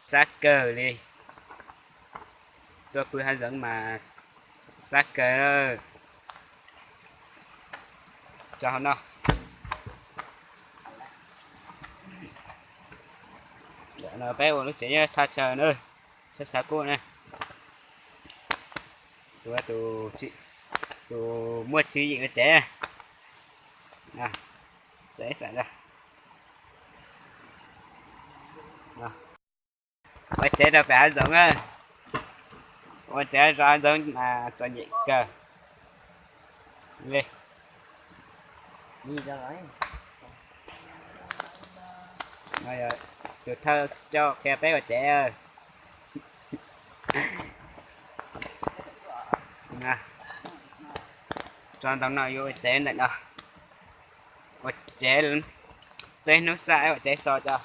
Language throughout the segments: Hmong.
Xab kawg li, tuaj pw hav zoov mas xab kawg. Tso hauv no. Ntawm no peb ua lub tsev nyob thaj chaw na, txhab xav kub na. Tus, tus muaj tswv yim ua tsev, tsev xav ua tsev rau pem hav zoov, ua tsev rau hav zoov mas txom nyem kawg li. Tus thawj coj qhia peb ua tsev. Tso ntawm no yuav ua tsev ntawm no, ua tsev, peb hnub xaj ua tsev so tso.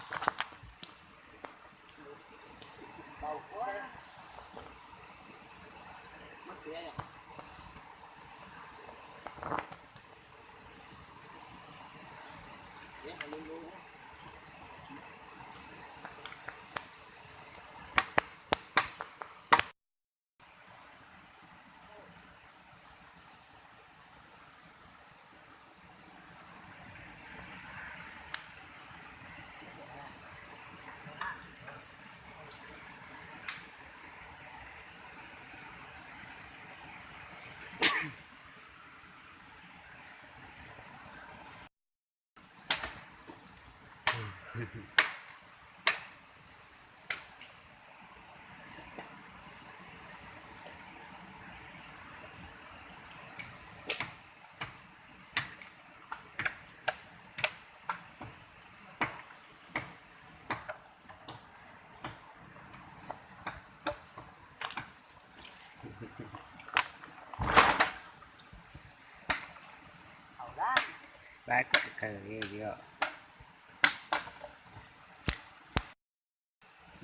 Xab kawg li os.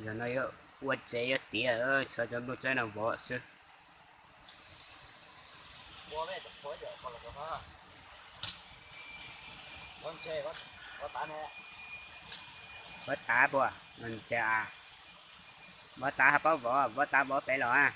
Yog no yuav ua tsev yuav tiav, tso cov nplooj tsawb no vov xwb. Vov tav puas? Vov tav ho paub vov, vov tav vov pem los a.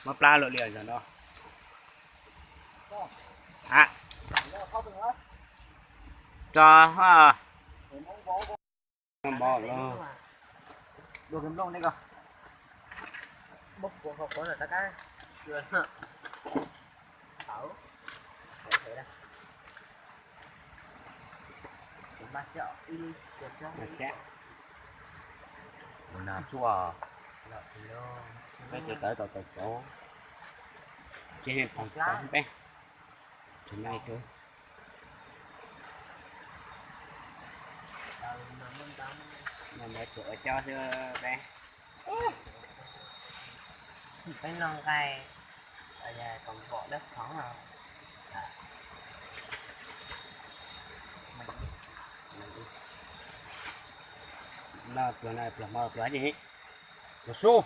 Mob plab luaj li os zaum no. Tso ho. Ua na tsuaj, peb ces tawv tau tau cauv, ces peb tsis nai tus, no ntawd tsuas ua cauv xwb peb. Peb noj nqaij, koom pom dawb qhov. No pluas no pluas hmo pluas dab tsi? Pluas sub.